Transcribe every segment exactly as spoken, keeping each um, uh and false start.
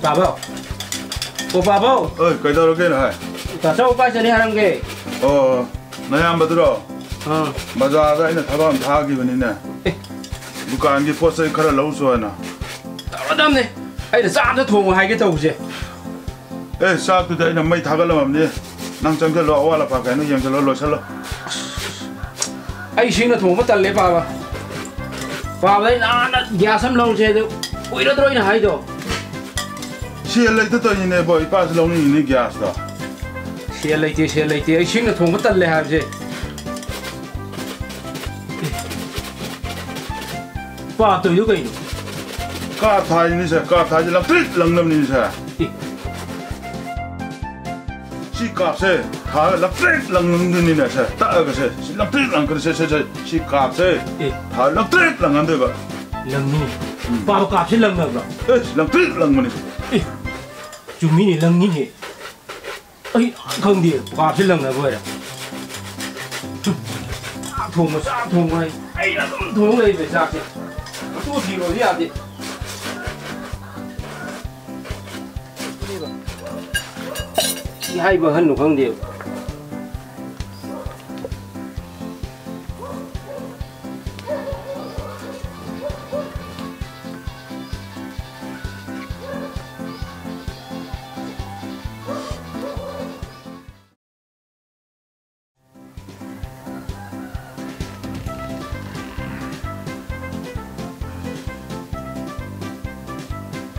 ꯄꯥꯕꯧ꯫ ꯑꯣ, ꯄꯥꯕꯧ꯫ ꯑꯣꯏ, ꯀꯩꯗꯧꯔꯒꯦꯅꯦ, ꯍꯥꯏ? ꯇꯥꯆꯧ ꯀꯥꯏ ꯆꯠꯅꯤ ꯍꯥꯏꯔꯝꯒꯦ? ꯑꯣ, ꯅꯌꯥꯝꯕꯗꯨꯔꯣ? ꯑꯥ꯫ ꯕꯖꯥꯔꯗ ꯑꯩꯅ ꯊꯕꯛ ꯑꯃ ꯊꯥꯈꯤꯕꯅꯤꯅꯦ꯫ ꯑꯦ꯫ ꯗꯨꯀꯥꯟꯒꯤ ꯄꯣꯠ ꯆꯩ ꯈꯔ ꯂꯧꯔꯨꯆꯣꯅ꯫ ꯇꯧꯔꯗꯝꯅꯦ꯫ ꯑꯩꯅ ꯆꯥꯛ ꯑꯝꯇ ꯊꯣꯡꯉꯨ ꯍꯥꯏꯒꯦ ꯇꯧꯕꯁꯦ꯫ ꯑꯦ, ꯆꯥꯛꯇꯨꯗꯤ ꯑꯩꯅ ꯃꯩ ꯊꯥꯒꯠꯂꯝꯃꯕꯅꯤ꯫ ꯅꯪ ꯆꯪꯁꯤꯜꯂꯣ, ꯑꯋꯥꯠ ꯑꯄꯥ ꯀꯩꯅꯣ ꯌꯦꯡꯁꯤꯜꯂꯣ, ꯂꯣꯏꯁꯤꯜꯂꯣ꯫ ꯑꯩ ꯁꯤꯡꯅ ꯊꯣꯡꯕ ꯇꯜꯂꯦ, ꯄꯥꯕ꯫ ꯄꯥꯕ, ꯑꯩ ꯅꯍꯥꯟꯅ ꯒ꯭ꯌꯥꯁ ꯑꯃ ꯂꯧꯔꯨꯁꯦ ꯑꯗꯨ ꯀꯨꯏꯔꯗ꯭ꯔꯣ ꯑꯩꯅ ꯍꯥꯏꯗꯣ? ꯁꯦꯜ ꯂꯩꯇ ꯇꯧꯔꯤꯅꯤꯅꯦ, ꯏꯕꯣ, ꯏꯄꯥꯁꯨ ꯂꯧꯅꯤꯡꯉꯤꯅꯤ ꯒ꯭ꯌꯥꯁꯇꯣ꯫ ꯁꯦꯜ ꯂꯩꯇꯦ, ꯁꯦꯜ ꯂꯩꯇꯦ, ꯑꯩ ꯁꯤꯡꯅ ꯊꯣꯡꯕ ꯇꯜꯂꯦ ꯍꯥꯏꯕꯁꯦ꯫ ꯄꯥ ꯇꯧꯔꯤꯗꯣ ꯀꯩꯅꯣ? ꯀꯥꯞ ꯊꯥꯔꯤꯅꯤ ꯁꯦ, ꯀꯥꯞ ꯊꯥꯔꯤꯁꯦ ꯂꯪꯇ꯭ꯔꯤꯛ ꯂꯪꯅꯕꯅꯤꯅꯦ ꯁꯦ꯫ ꯑꯦ꯫ ꯁꯤ ꯀꯥꯞꯁꯦ ꯊꯥꯔꯒ ꯂꯪꯇ꯭ꯔꯤꯛ ꯂꯪꯅꯗꯣꯏꯅꯤꯅꯦ ꯁꯦ, ꯇꯛꯑꯒ ꯁꯦ, ꯁꯤ ꯂꯪꯇ꯭ꯔꯤꯛ ꯂꯪꯉꯛꯀꯅꯤ ꯁꯦ, ꯁꯦ, ꯁꯦ, ꯁꯤ ꯀꯥꯞꯁꯦ ꯑꯦ꯫ ꯊꯥꯔꯒ ꯂꯪꯇ꯭ꯔꯤꯛ ꯂꯪꯍꯟꯗꯣꯏꯕ꯫ ꯂꯪꯅꯤ꯫ ꯎꯝ꯫ ꯄꯥꯕ ꯀꯥꯞꯁꯦ ꯂꯪꯅꯕ꯭ꯔꯣ? ꯑꯦ, ꯂꯪꯇ꯭ꯔꯤꯛ ꯂꯪꯕꯅꯤ꯫ ꯑꯦ, ꯆꯨꯝꯃꯤꯅꯦ, ꯂꯪꯅꯤꯅꯦ꯫ ꯑꯩ ꯈꯪꯗꯦ, ꯀꯥꯞꯁꯤ ꯂꯪꯅꯕ ꯑꯣꯏꯔꯦ꯫ ꯆꯥꯛ ꯊꯣꯡꯕ, ꯆꯥꯛ ꯊꯣꯡꯕ ꯍꯥꯏ, ꯑꯩꯅ ꯑꯗꯨꯝ ꯊꯣꯡ ꯂꯩꯕ ꯆꯥꯛꯁꯦ꯫ ꯃꯇꯨ ꯊꯤꯔꯣꯗꯤ ꯌꯥꯗꯦ꯫ ꯁꯤ ꯍꯥꯏꯕ ꯑꯍꯟꯅꯣ ꯈꯪꯗꯦꯕ꯫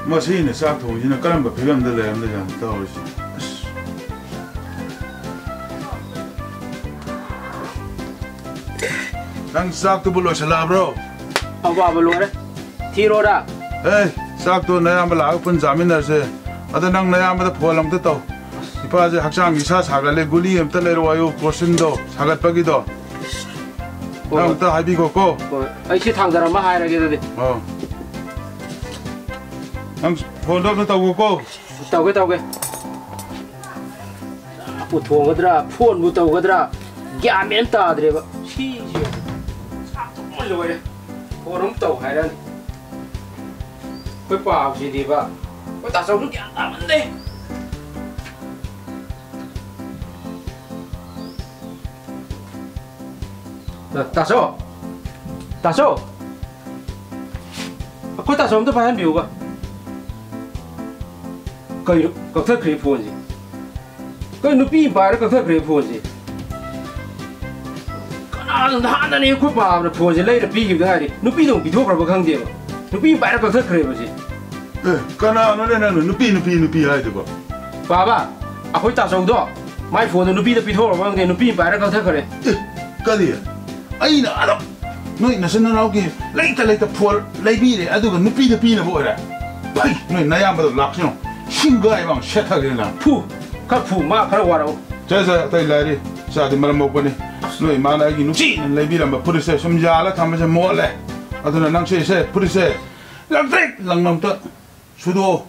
ꯃꯁꯤꯅ ꯆꯥꯛ ꯊꯣꯡꯉꯤꯁꯤꯅ ꯀꯔꯝꯕ ꯐꯤꯕꯝꯗ ꯂꯩꯔꯝꯗꯣꯏꯖꯥꯠꯅꯣ ꯇꯧꯔꯤꯁꯤ? ꯑꯁ꯫ ꯅꯪ ꯆꯥꯛꯇꯨꯕꯨ ꯂꯣꯏꯁꯤꯜꯂꯛꯑꯕ꯭ꯔꯣ? ꯑꯋꯥꯕ ꯂꯣꯏꯔꯦ꯫ ꯊꯤꯔꯣꯔꯥ? ꯑꯦ, ꯆꯥꯛꯇꯣ ꯅꯌꯥꯝꯕ ꯂꯥꯛꯑꯒ ꯄꯨꯟ ꯆꯥꯃꯤꯟꯅꯔꯁꯦ꯫ ꯑꯗꯣ ꯅꯪ ꯅꯌꯥꯝꯕꯗ ꯐꯣꯟ ꯑꯝꯇ ꯇꯧ꯫ ꯏꯄꯥꯁꯦ ꯍꯛꯆꯥꯡ ꯏꯁꯥ ꯁꯥꯒꯠꯂꯦ, ꯒꯨꯂꯤ ꯑꯝꯇ ꯂꯩꯔꯛꯑꯣ ꯍꯥꯏꯌꯨ, ꯀ꯭ꯔꯣꯁꯤꯟꯗꯣ ꯁꯥꯒꯠꯄꯒꯤꯗꯣ꯫ ꯍꯣꯏ꯫ ꯅꯪ ꯑꯝꯇ ꯍꯥꯏꯕꯤꯈꯣꯀꯣ꯫ ꯍꯣꯏ꯫ ꯑꯩ ꯁꯤ ꯊꯥꯡꯖꯔꯝꯃ ꯍꯥꯏꯔꯒꯦ ꯑꯗꯨꯗꯤ꯫ ꯑꯣ꯫ ꯅꯪ ꯐꯣꯟꯗꯣ ꯑꯝꯇ ꯇꯧꯈꯣꯀꯣ꯫ ꯇꯧꯒꯦ, ꯇꯧꯒꯦ꯫ ꯆꯥꯛꯄꯨ ꯊꯣꯡꯒꯗ꯭ꯔꯥ, ꯐꯣꯟꯕꯨ ꯇꯧꯒꯗ꯭ꯔꯥ, ꯒ꯭ꯌꯥꯟ ꯃꯦꯟ ꯇꯥꯗ꯭ꯔꯦꯕ꯫ ꯁꯤꯁꯦ ꯆꯥꯛ ꯊꯣꯡꯕ ꯂꯣꯏꯔꯦ꯫ ꯐꯣꯟ ꯑꯃꯨꯛ ꯇꯧ ꯍꯥꯏꯔꯛꯑꯅꯤ꯫ ꯑꯩꯈꯣꯏ ꯄꯥꯕꯁꯤꯗꯤꯕ꯫ ꯑꯩꯈꯣꯏ ꯇꯥꯆꯧꯁꯨ ꯒ꯭ꯌꯥꯟ ꯇꯥꯃꯟꯗꯦ꯫ ꯇꯥ-, ꯇꯥꯆꯧ! ꯇꯥꯆꯧ! ꯑꯩꯈꯣꯏ ꯇꯥꯆꯧ ꯑꯝꯇ ꯄꯥꯏꯍꯟꯕꯤꯌꯨꯕ꯫ ꯀꯩꯅꯣ? ꯀꯛꯊꯠꯈ꯭ꯔꯦ ꯐꯣꯟꯁꯦ꯫ ꯀꯩꯅꯣ, ꯅꯨꯄꯤ ꯑꯃ ꯄꯥꯏꯔ ꯀꯛꯊꯠꯈ꯭ꯔꯦ ꯐꯣꯟꯁꯦ? ꯀꯅꯥꯅꯣ? ꯅꯍꯥꯟꯗꯅꯦ ꯑꯩꯈꯣꯏ ꯄꯥꯕꯅ ꯐꯣꯟꯁꯦ ꯂꯩꯔ ꯄꯤꯈꯤꯕꯗ ꯉꯥꯏꯔꯤ꯫ ꯅꯨꯄꯤꯗꯣ ꯑꯃꯨꯛ ꯄꯤꯊꯣꯛꯈ꯭ꯔꯕ ꯈꯪꯗꯦꯕ꯫ ꯅꯨꯄꯤ ꯑꯃ ꯄꯥꯏꯔ ꯀꯛꯊꯠꯈ꯭ꯔꯦꯕ ꯁꯤ꯫ ꯑꯦ, ꯀꯅꯥꯅꯣꯅꯦ ꯅꯪꯅ ꯅꯨꯄꯤ, ꯅꯨꯄꯤ, ꯅꯨꯄꯤ ꯍꯥꯏꯗꯨꯕꯣ? ꯄꯥꯕ, ꯑꯩꯈꯣꯏ ꯇꯥꯆꯧꯗꯣ ꯃꯥꯏ ꯐꯣꯟꯗꯣ ꯅꯨꯄꯤꯗ ꯄꯤꯊꯣꯛꯈ꯭ꯔꯕ ꯈꯪꯗꯦ, ꯅꯨꯄꯤ ꯑꯃ ꯄꯥꯏꯔ ꯀꯛꯊꯠꯈ꯭ꯔꯦ꯫ ꯑꯦ, ꯀꯔꯤ? ꯑꯩꯅ ꯑꯗꯨꯝ ꯅꯣꯏ ꯅꯆꯤꯟ ꯅꯅꯥꯎꯒꯤ ꯂꯩꯇ ꯂꯩꯇ ꯐꯣꯟ ꯂꯩꯕꯤꯔꯦ, ꯑꯗꯨꯒ ꯅꯨꯄꯤꯗ ꯄꯤꯅꯕ ꯑꯣꯏꯔꯦ꯫ ꯐꯩ, ꯅꯣꯏ ꯅꯌꯥꯝꯕꯗꯣ ꯂꯥꯛꯁꯅꯨ, ꯁꯤꯡꯒꯥꯏ ꯃꯥꯡ ꯁꯦꯠꯊꯒꯦ ꯅꯪ꯫ ꯐꯨ, ꯈꯔ ꯐꯨ, ꯃꯥ ꯈꯔ ꯋꯥꯔꯛꯎ꯫ ꯁꯦ, ꯁꯦ, ꯑꯇꯩ ꯂꯥꯏꯔꯤ, ꯏꯆꯥꯗꯤ ꯃꯔꯝ ꯃꯣꯛꯄꯅꯤ꯫ ꯅꯣꯏ ꯏꯃꯥꯅ ꯑꯩꯒꯤ ꯅꯨꯡꯁꯤꯅ ꯂꯩꯕꯤꯔꯝꯕ ꯐꯨꯔꯤꯠꯁꯦ ꯁꯨꯝ ꯌꯥꯜꯂ ꯊꯝꯕꯁꯦ ꯃꯣꯠꯂꯦ꯫ ꯑꯗꯨꯅ ꯅꯪꯁꯦ, ꯁꯦ, ꯐꯨꯔꯤꯠꯁꯦ ꯂꯪꯇ꯭ꯔꯤꯛ ꯂꯪꯅ ꯑꯝꯇ ꯁꯨꯗꯣꯛꯑꯣ꯫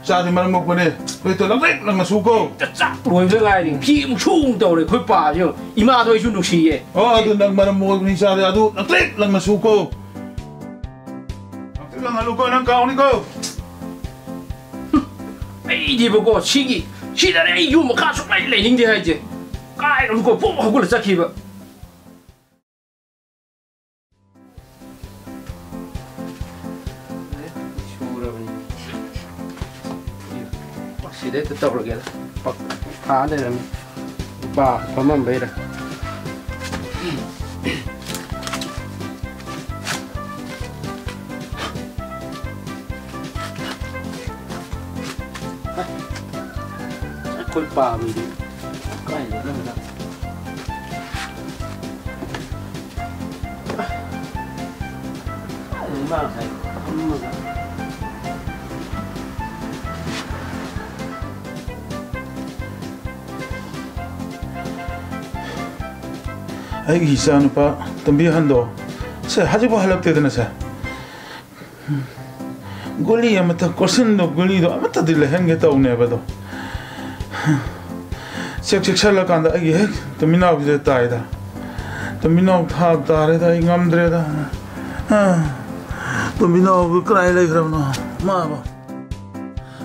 ꯏꯆꯥꯗꯤ ꯃꯔꯝ ꯃꯣꯛꯄꯅꯦ꯫ ꯐꯨꯔꯤꯠꯇꯣ ꯂꯪꯇ꯭ꯔꯤꯛ ꯂꯪꯅ ꯁꯨꯀꯣ꯫ ꯆꯥꯛ ꯂꯣꯏꯕꯗ ꯉꯥꯏꯔꯤ꯫ ꯐꯤ ꯑꯃꯨꯛ ꯁꯨ ꯑꯃꯨꯛ ꯇꯧꯔꯦ꯫ ꯑꯩꯈꯣꯏ ꯄꯥꯁꯤ ꯌꯦꯡꯉꯨ꯫ ꯏꯃꯥꯗꯣ ꯑꯩꯁꯨ ꯅꯨꯡꯁꯤꯌꯦ꯫ ꯑꯣ, ꯑꯗꯨ ꯅꯪ ꯃꯔꯝ ꯃꯣꯛꯄꯅꯤ, ꯏꯆꯥꯗꯤ ꯑꯗꯨ ꯂꯪꯇ꯭ꯔꯤꯛ ꯂꯪꯅ ꯁꯨꯀꯣ꯫ ꯂꯪꯇ꯭ꯔꯤꯛ ꯂꯪꯍꯜꯂꯨꯀꯣ, ꯅꯪ ꯀꯥꯎꯅꯤꯀꯣ꯫ ꯑꯩꯗꯤꯕꯀꯣ, ꯁꯤꯒꯤ, ꯁꯤꯗꯅꯦ ꯑꯩ ꯌꯨꯝ ꯃꯈꯥ ꯁꯨꯡꯂꯩ ꯂꯩꯅꯤꯡꯗꯦ ꯍꯥꯏꯁꯦ꯫ ꯀꯥꯏꯔꯝꯀꯣ ꯄꯨꯡ ꯍꯧꯒꯠꯂ ꯆꯠꯈꯤꯕ꯫ ꯁꯨꯔꯕꯅꯤ꯫ ꯁꯤꯗ ꯍꯦꯛꯇ ꯇꯧꯔꯒꯦꯗ꯫ ꯄꯛ-, ꯊꯥ ꯂꯩꯔꯝꯃꯤ꯫ ꯅꯨꯄꯥ ꯐꯝꯃꯝꯕꯩꯔ꯫ ꯑꯩꯈꯣꯏ ꯄꯥꯕꯗꯤ ꯀꯥꯏꯗꯅꯣ ꯅꯪꯅ? ꯃꯥ ꯉꯁꯥꯏ ꯐꯝꯃꯒ꯫ ꯑꯩꯒꯤ ꯏꯆꯥꯅꯨꯄꯥ ꯇꯣꯝꯕꯤꯍꯟꯗꯣ ꯁꯦ ꯍꯧꯖꯤꯛꯐꯥꯎ ꯍꯜꯂꯛꯇꯦꯗꯅ ꯁꯦ꯫ ꯒꯨꯂꯤ ꯑꯃꯇ, ꯀꯣꯁꯤꯟꯗꯣ, ꯒꯨꯂꯤꯗꯣ ꯑꯃꯠꯇꯗꯤ ꯂꯩꯍꯟꯒꯦ ꯇꯧꯅꯦꯕ ꯑꯗꯣ꯫ ꯆꯦꯛ ꯆꯦꯛꯁꯜꯂꯀꯥꯟꯗ ꯑꯩꯒꯤ ꯍꯦꯛ ꯇꯨꯃꯤꯟꯅꯥꯎꯁꯤꯗ ꯇꯥꯏꯗ꯫ ꯇꯨꯃꯤꯟꯅꯥꯎ ꯊꯥꯕ ꯇꯥꯔꯦꯗ, ꯑꯩ ꯉꯝꯗ꯭ꯔꯦꯗ꯫ ꯑ, ꯇꯨꯃꯤꯟꯅꯥꯎꯕꯨ ꯀꯗꯥꯏ ꯂꯩꯈ꯭ꯔꯕꯅꯣ? ꯃꯥꯕꯣ꯫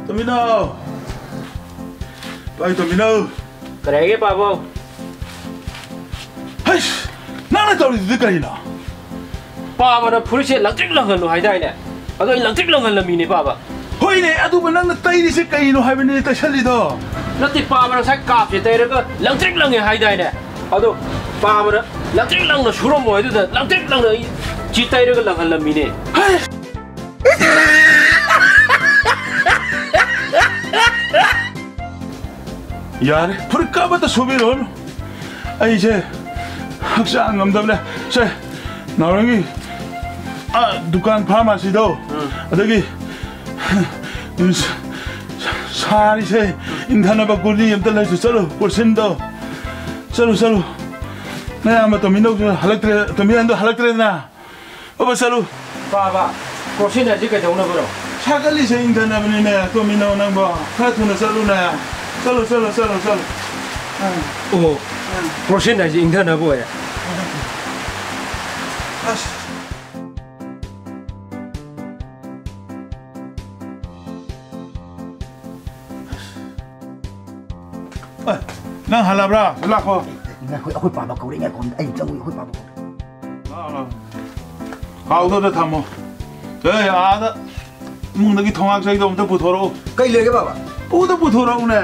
ꯇꯣꯝꯕꯤꯅꯧ! ꯑꯩ ꯇꯣꯝꯕꯤꯅꯧ! ꯀꯔꯤ ꯍꯥꯏꯒꯦ, ꯄꯥꯕꯧ? ꯍꯩꯁ! ꯅꯪꯅ ꯇꯧꯔꯤꯗꯨꯗꯤ ꯀꯔꯤꯅꯣ? ꯄꯥꯕꯅ ꯐꯨꯔꯤꯠꯁꯦ ꯂꯪꯇ꯭ꯔꯤꯛ ꯂꯪꯍꯜꯂꯨ ꯍꯥꯏꯗꯥꯏꯅꯦ? ꯑꯗꯣ ꯑꯩ ꯂꯪꯇ꯭ꯔꯤꯛ ꯂꯪꯍꯜꯂꯝꯃꯤꯅꯦ, ꯄꯥꯕ꯫ ꯍꯣꯏꯅꯦ, ꯑꯗꯨꯕꯨ ꯅꯪꯅ ꯇꯩꯔꯤꯁꯦ ꯀꯩꯅꯣ ꯍꯥꯏꯕꯅꯤꯅꯦ ꯇꯩꯁꯜꯂꯤꯗꯣ? ꯅꯠꯇꯦ, ꯄꯥꯕꯅ ꯉꯁꯥꯏ ꯀꯥꯞꯁꯦ ꯇꯩꯔꯒ ꯂꯪꯇ꯭ꯔꯤꯛ ꯂꯪꯉꯦ ꯍꯥꯏꯗꯥꯏꯅꯦ? ꯑꯗꯣ ꯄꯥꯕꯅ ꯂꯪꯇ꯭ꯔꯤꯛ ꯂꯪꯅ ꯁꯨꯔꯝꯃꯣ ꯍꯥꯏꯗꯨꯗ ꯂꯪꯇ꯭ꯔꯤꯛ ꯂꯪꯅ ꯑꯩ ꯁꯤ ꯇꯩꯔꯒ ꯂꯪꯍꯜꯂꯝꯃꯤꯅꯦ꯫ ꯍꯩꯁ! ꯌꯥꯔꯦ, ꯐꯨꯔꯤꯠ ꯑꯃꯠꯇ ꯁꯨꯕꯤꯔꯨꯔꯅꯨ꯫ ꯑꯩꯁꯦ ꯍꯛꯆꯥꯡ ꯉꯝꯗꯕꯅꯦ꯫ ꯁꯦ, ꯅꯥꯎꯔꯦꯝꯒꯤ, ꯑꯥ, ꯗꯨꯀꯥꯟ ꯐꯥꯔꯃꯥꯁꯤꯗꯣ, ꯎꯝ꯫ ꯑꯗꯒꯤ ꯁꯥꯔꯤꯁꯦ ꯏꯪꯊꯅꯕ ꯒꯨꯂꯤ ꯑꯝꯇ ꯂꯩꯁꯨ ꯆꯠꯂꯨ, ꯀ꯭ꯔꯣꯁꯤꯟꯗꯣ꯫ ꯆꯠꯂꯨ, ꯆꯠꯂꯨ꯫ ꯅꯌꯥꯝꯕ ꯇꯣꯝꯕꯤꯅꯧꯁꯨ ꯍꯜꯂꯛꯇ꯭ꯔꯦ, ꯇꯣꯝꯕꯤꯅꯧꯗꯣ ꯍꯜꯂꯛꯇ꯭ꯔꯦꯗꯅ꯫ ꯕꯕꯥ, ꯆꯠꯂꯨ꯫ ꯄꯥꯕ, ꯀ꯭ꯔꯣꯁꯤꯟ ꯍꯥꯏꯁꯤ ꯀꯩꯗꯧꯅꯕꯅꯣ? ꯁꯥꯒꯠꯂꯤꯁꯦ ꯏꯪꯊꯅꯕꯅꯤꯅꯦ, ꯇꯣꯝꯕꯤꯅꯧ ꯅꯪꯕꯣ꯫ ꯈꯔ ꯊꯨꯅ ꯆꯠꯂꯨꯅꯦ꯫ ꯆꯠꯂꯨ, ꯆꯠꯂꯨ, ꯆꯠꯂꯨ, ꯆꯠꯂꯨ꯫ ꯑꯥ꯫ ꯑꯣ, ꯑꯥ꯫ ꯀ꯭ꯔꯣꯁꯤꯟ ꯍꯥꯏꯁꯤ ꯏꯪꯊꯅꯕ ꯑꯣꯏꯔꯦ꯫ ꯑꯁ꯫ ꯑꯦ, ꯅꯪ ꯍꯜꯂꯕ꯭ꯔꯥ? ꯂꯥꯛꯈꯣ꯫ ꯉꯥꯏꯈꯣ, ꯑꯩꯈꯣꯏ ꯄꯥꯕ ꯀꯧꯔꯦ, ꯉꯥꯏꯈꯣ, ꯑꯩ ꯆꯪꯉꯨꯏ, ꯑꯩꯈꯣꯏ ꯄꯥꯕ ꯀꯧꯔꯦ꯫ ꯂꯥꯛꯑꯣ, ꯂꯥꯛꯑꯣ꯫ ꯀꯥꯎꯗꯗ ꯊꯝꯃꯣ꯫ ꯑꯦ, ꯑꯥꯗ ꯏꯃꯨꯡꯗꯒꯤ ꯊꯣꯡꯉꯥꯛ ꯆꯩꯗꯣ ꯑꯝꯇ ꯄꯨꯊꯣꯔꯛꯎ꯫ ꯀꯩ ꯂꯩꯔꯒꯦ, ꯕꯥꯕꯥ? ꯄꯨꯗ ꯄꯨꯊꯣꯔꯛꯎꯅꯦ꯫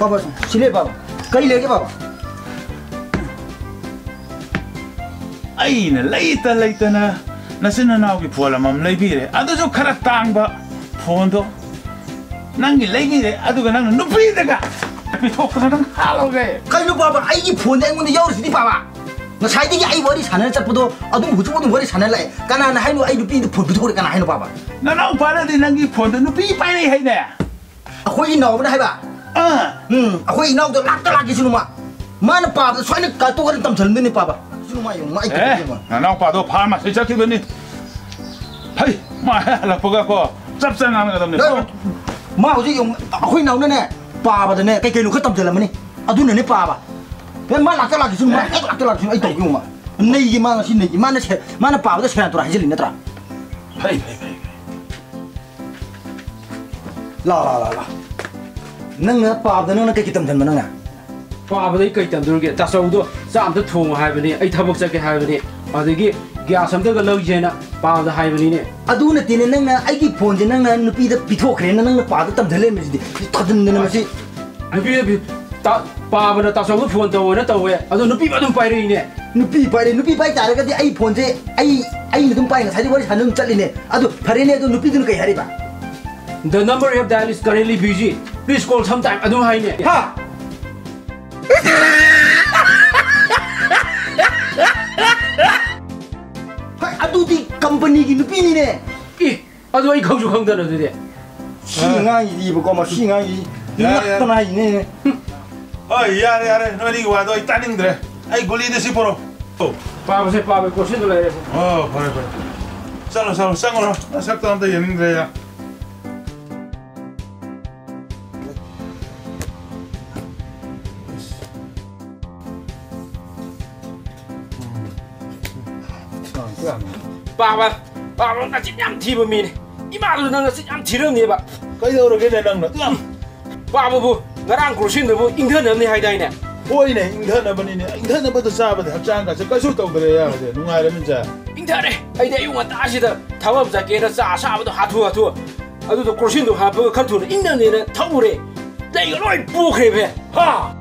ꯕꯥꯕꯥ, ꯁꯤ ꯂꯩ, ꯕꯥꯕꯥ꯫ ꯀꯔꯤ ꯂꯩꯔꯒꯦ, ꯕꯥꯕꯥ? ꯑꯩꯅ ꯂꯩꯇ ꯂꯩꯇꯅ ꯅꯆꯤꯟ ꯅꯅꯥꯎꯒꯤ ꯐꯣꯟ ꯑꯃꯃꯝ ꯂꯩꯕꯤꯔꯦ, ꯑꯗꯨꯁꯨ ꯈꯔ ꯇꯥꯡꯕ ꯐꯣꯟꯗꯣ ꯅꯪꯒꯤ ꯂꯩꯕꯤꯔꯦ, ꯑꯗꯨꯒ ꯅꯪꯅ ꯅꯨꯄꯤꯗꯒ ꯄꯤꯊꯣꯛꯇꯅ ꯅꯪ ꯍꯔꯥꯎꯒꯦ꯫ ꯀꯩꯅꯣ ꯕꯥꯕꯥ, ꯑꯩꯒꯤ ꯐꯣꯟꯗ ꯑꯩꯉꯣꯟꯗ ꯌꯥꯎꯔꯤꯁꯤꯗꯤ ꯕꯥꯕꯥ? ꯉꯁꯥꯏꯗꯒꯤ ꯑꯩ ꯋꯥꯔꯤ ꯁꯥꯟꯅꯔ ꯆꯠꯄꯗꯣ ꯑꯗꯨꯝ ꯍꯧꯖꯤꯛ ꯑꯗꯨꯝ ꯋꯥꯔꯤ ꯁꯥꯟꯅꯔ ꯂꯥꯛꯑꯦ꯫ ꯀꯅꯥꯅ ꯍꯥꯏꯅꯣ ꯑꯩ ꯅꯨꯄꯤꯗ ꯐꯣꯟ ꯄꯤꯊꯣꯛꯈ꯭ꯔꯦ? ꯀꯅꯥ ꯍꯥꯏꯅꯣ ꯕꯥꯕꯥ? ꯅꯅꯥꯎꯄꯥꯅꯗꯤ ꯅꯪꯒꯤ ꯐꯣꯟꯗ ꯅꯨꯄꯤ ꯄꯥꯏꯔꯛꯏ ꯍꯥꯏꯅꯦ꯫ ꯑꯩꯈꯣꯏꯒꯤ ꯏꯅꯥꯎꯕꯅ ꯍꯥꯏꯕ? ꯑꯥ꯫ ꯎꯝ, ꯑꯩꯈꯣꯏ ꯏꯅꯥꯎꯗꯣ ꯂꯥꯛꯇ ꯂꯥꯛꯈꯤꯁꯤꯅꯨ ꯃꯥ꯫ ꯃꯥꯅ ꯄꯥꯕꯗ ꯁꯨꯃꯥꯏꯅ ꯀꯥꯇꯣꯛꯑꯒ ꯇꯝꯁꯤꯜꯂꯝꯗꯣꯏꯅꯤ ꯄꯥꯕ꯫ ꯁꯤꯅꯨ ꯃꯥ ꯌꯦꯡꯉꯨ, ꯃꯥ ꯑꯩ ꯑꯦ, ꯇꯧꯗꯣꯏꯅꯤ ꯃꯥ꯫ ꯅꯅꯥꯎꯄꯥꯗꯣ ꯐꯥꯔꯃꯥꯁꯤ ꯆꯠꯈꯤꯕꯅꯤ꯫ ꯍꯩ, ꯃꯥ ꯍꯦꯛ ꯍꯜꯂꯛꯄꯒ ꯀꯣ, ꯆꯞ ꯆꯥ ꯉꯥꯡꯅꯒꯗꯕꯅꯤ꯫ ꯅꯪ, ꯃꯥ ꯍꯧꯖꯤꯛ ꯌꯦꯡꯉꯨ, ꯑꯩꯈꯣꯏ ꯏꯅꯥꯎꯅꯅꯦ ꯄꯥꯕꯗꯅꯦ ꯀꯩ ꯀꯩꯅꯣ ꯈꯔ ꯇꯝꯁꯤꯜꯂꯝꯃꯅꯤ꯫ ꯑꯗꯨꯅꯅꯦ ꯄꯥꯕ꯫ ꯃꯥ ꯂꯥꯛꯇ ꯂꯥꯛꯈꯤꯁꯤꯅꯨ, ꯃꯥ ꯍꯦꯛ ꯂꯥꯛꯇ ꯂꯥꯛꯈꯤꯁꯤꯅꯨ, ꯑꯩ ꯇꯧꯒꯦ ꯌꯦꯡꯉꯨ ꯃꯥ꯫ ꯅꯩꯒꯤ ꯃꯥ ꯉꯁꯤ ꯅꯩꯒꯤ ꯃꯥꯅ ꯁꯦ- ꯃꯥꯅ ꯄꯥꯕꯗ ꯁꯦꯔꯥꯟ ꯇꯨꯔꯥꯟ ꯍꯥꯏꯖꯤꯜꯂꯤ ꯅꯠꯇ꯭ꯔꯥ? ꯐꯩ ꯐꯩ ꯐꯩ ꯐꯩ ꯂꯥ ꯂꯥ ꯂꯥ ꯂꯥ ꯅꯪꯅ ꯄꯥꯕꯗ ꯅꯪꯅ ꯀꯩ ꯀꯩ ꯇꯝꯁꯤꯟꯕ ꯅꯪꯅ? ꯄꯥꯕꯗ ꯑꯩ ꯀꯩ ꯇꯝꯗꯣꯔꯤꯒꯦ? ꯇꯥꯆꯧꯗꯣ ꯆꯥꯛ ꯑꯝꯇ ꯊꯣꯡꯉꯣ ꯍꯥꯏꯕꯅꯤ, ꯑꯩ ꯊꯕꯛ ꯆꯠꯀꯦ ꯍꯥꯏꯕꯅꯤ, ꯑꯗꯒꯤ ꯒ꯭ꯌꯥꯁ ꯑꯝꯇꯒ ꯂꯧꯁꯦꯅ ꯄꯥꯕꯗ ꯍꯥꯏꯕꯅꯤꯅꯦ꯫ ꯑꯗꯨ ꯅꯠꯇꯦꯅꯦ, ꯅꯪꯅ ꯑꯩꯒꯤ ꯐꯣꯟꯁꯦ ꯅꯪꯅ ꯅꯨꯄꯤꯗ ꯄꯤꯊꯣꯛꯈ꯭ꯔꯦꯅ ꯅꯪꯅ ꯄꯥꯕꯗ ꯇꯝꯁꯤꯜ ꯂꯩꯔꯝꯃꯤꯁꯤꯗꯤ꯫ ꯊꯥꯖꯤꯟꯗꯅ ꯃꯁꯤ꯫ ꯅꯨꯄꯤꯗ ꯄꯤ- ꯇꯥ- ꯄꯥꯕꯅ ꯇꯥꯆꯧꯗ ꯐꯣꯟ ꯇꯧꯑꯣꯅ ꯇꯧꯋꯦ, ꯑꯗꯣ ꯅꯨꯄꯤ ꯑꯗꯨꯝ ꯄꯥꯏꯔꯛꯏꯅꯦ꯫ ꯅꯨꯄꯤ ꯄꯥꯏꯔꯦ, ꯅꯨꯄꯤ ꯄꯥꯏ ꯇꯥꯔꯒꯗꯤ ꯑꯩ ꯐꯣꯟꯁꯦ ꯑꯩ ꯑꯩꯅ ꯑꯗꯨꯝ ꯄꯥꯏ, ꯉꯁꯥꯏꯗꯤ ꯋꯥꯔꯤ ꯁꯥꯟꯅ ꯑꯗꯨꯝ ꯆꯠꯂꯤꯅꯦ꯫ ꯑꯗꯨ ꯐꯔꯦꯅꯦ, ꯑꯗꯨ ꯅꯨꯄꯤꯗꯨꯅ ꯀꯩ ꯍꯥꯏꯔꯤꯕ? The number you have dialed is currently busy. Please call sometime. ꯑꯗꯨꯝ ꯍꯥꯏꯅꯦ꯫ ꯍꯥ? ꯍꯣꯏ, ꯑꯗꯨꯗꯤ ꯀꯝꯄꯅꯤꯒꯤ ꯅꯨꯄꯤꯅꯤꯅꯦ꯫ ꯏ, ꯑꯗꯨ ꯑꯩ ꯈꯪꯁꯨ ꯈꯪꯗꯅ ꯑꯗꯨꯗꯤ꯫ ꯁꯤ ꯑꯉꯥꯡꯁꯤꯗꯤꯕꯀꯣ, ꯃꯁꯤ ꯑꯉꯥꯡꯁꯤ ꯌꯥꯔꯦ, ꯌꯥꯔꯦ꯫ ꯉꯛꯇꯅ ꯍꯥꯏꯅꯦ꯫ ꯍꯣꯏ, ꯌꯥꯔꯦ, ꯌꯥꯔꯦ, ꯅꯣꯏꯅꯤꯒꯤ ꯋꯥꯗꯣ ꯑꯩ ꯇꯥꯅꯤꯡꯗ꯭ꯔꯦ꯫ ꯑꯩ ꯒꯨꯂꯤꯗ ꯁꯤ ꯄꯨꯔꯛꯑꯣ꯫ ꯑꯣ꯫ ꯄꯥꯕꯁꯦ ꯄꯥꯕ ꯀꯣꯔꯁꯤꯗ ꯂꯩꯔꯦ꯫ ꯑꯣ, ꯐꯔꯦ, ꯐꯔꯦ꯫ ꯆꯠꯂꯣ, ꯆꯠꯂꯣ, ꯆꯪꯉꯨꯔꯣ꯫ ꯅꯁꯛꯇꯣ ꯑꯝꯇ ꯌꯦꯡꯅꯤꯡꯗ꯭ꯔꯦ, ꯌꯥ꯫ ꯄꯥꯕ, ꯄꯥꯕ ꯅꯆꯤꯟ ꯌꯥꯝ ꯊꯤꯕ ꯃꯤꯅꯤ꯫ ꯏꯃꯥꯗꯨ ꯅꯪ ꯅꯆꯤꯟ ꯌꯥꯝ ꯊꯤꯔꯝꯅꯦꯕ꯫ ꯀꯩꯗꯧꯔꯒꯦꯅꯦ ꯅꯪꯅ? ꯄꯥꯕꯕꯨ ꯉꯔꯥꯡ ꯀ꯭ꯔꯣꯁꯤꯟꯗꯨꯕꯨ ꯏꯪꯊꯅꯕꯅꯤ ꯍꯥꯏꯗꯥꯏꯅꯦ? ꯍꯣꯏꯅꯦ, ꯏꯪꯊꯅꯕꯅꯤꯅꯦ꯫ ꯏꯪꯊꯅꯕꯗ ꯆꯥꯕꯗꯤ ꯍꯛꯆꯥꯡꯒꯁꯦ ꯀꯩꯁꯨ ꯇꯧꯗ꯭ꯔꯦ, ꯌꯥꯔꯦ, ꯅꯨꯡꯉꯥꯏꯔꯃꯤꯅ ꯆꯥ꯫ ꯏꯪꯊꯔꯦ꯫ ꯑꯩꯗꯤ ꯑꯌꯨꯛ ꯉꯟꯇꯥꯁꯤꯗ ꯊꯕꯛ ꯑꯃ ꯆꯠꯀꯦꯅ ꯆꯥ ꯑꯁꯥꯕꯗꯣ ꯍꯥꯊꯨ ꯍꯥꯊꯨ, ꯑꯗꯨꯗꯣ ꯀ꯭ꯔꯣꯁꯤꯟꯗꯣ ꯍꯥꯞꯄꯒ ꯈꯔ ꯊꯨꯅ ꯏꯪꯅꯅꯦꯅ ꯊꯛꯎꯔꯦ꯫ ꯂꯩꯒ ꯂꯣꯏ ꯄꯣꯛꯈ꯭ꯔꯦꯕꯦ꯫ ꯍꯥ?